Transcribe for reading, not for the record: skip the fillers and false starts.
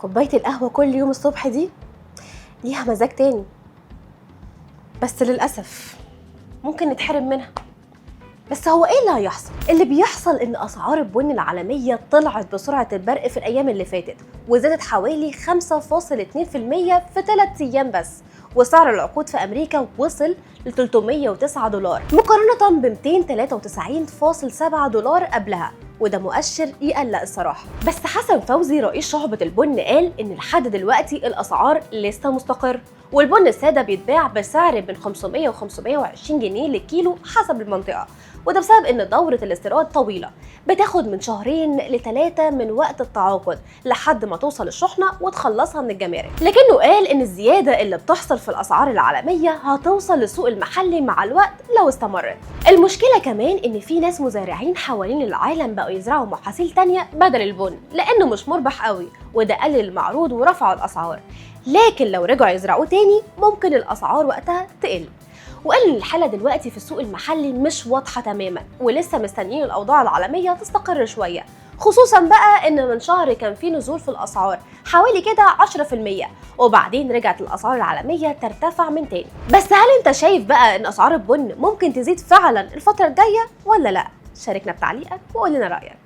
كوباية القهوة كل يوم الصبح دي ليها مزاج تاني، بس للأسف ممكن نتحرم منها. بس هو ايه اللي هيحصل؟ اللي بيحصل ان اسعار البن العالمية طلعت بسرعة البرق في الايام اللي فاتت، وزادت حوالي 5.2% في 3 ايام بس، وسعر العقود في امريكا وصل ل $309 مقارنة ب 293.7 دولار قبلها، وده مؤشر يقلق الصراحة. بس حسن فوزي رئيس شعبة البن قال إن لحد دلوقتي الأسعار لسه مستقر، والبن السادة بيتباع بسعر من 500 و 520 جنيه للكيلو حسب المنطقة، وده بسبب إن دورة الاستيراد طويلة بتاخد من شهرين لثلاثة من وقت التعاقد لحد ما توصل الشحنة وتخلصها من الجمارك. لكنه قال إن الزيادة اللي بتحصل في الأسعار العالمية هتوصل للسوق المحلي مع الوقت لو استمرت. المشكلة كمان إن في ناس مزارعين حوالين العالم بقوا يزرعوا محاصيل تانية بدل البن لأنه مش مربح قوي، وده قلل المعروض ورفع الأسعار، لكن لو رجعوا يزرعوه تاني ممكن الأسعار وقتها تقل. وقال إن الحالة دلوقتي في السوق المحلي مش واضحة تماما، ولسه مستنيين الأوضاع العالمية تستقر شوية، خصوصا بقى إن من شهر كان في نزول في الأسعار حوالي كده 10%، وبعدين رجعت الأسعار العالمية ترتفع من تاني. بس هل أنت شايف بقى إن أسعار البن ممكن تزيد فعلا الفترة الجاية ولا لأ؟ شاركنا بتعليقك وقول لنا رأيك.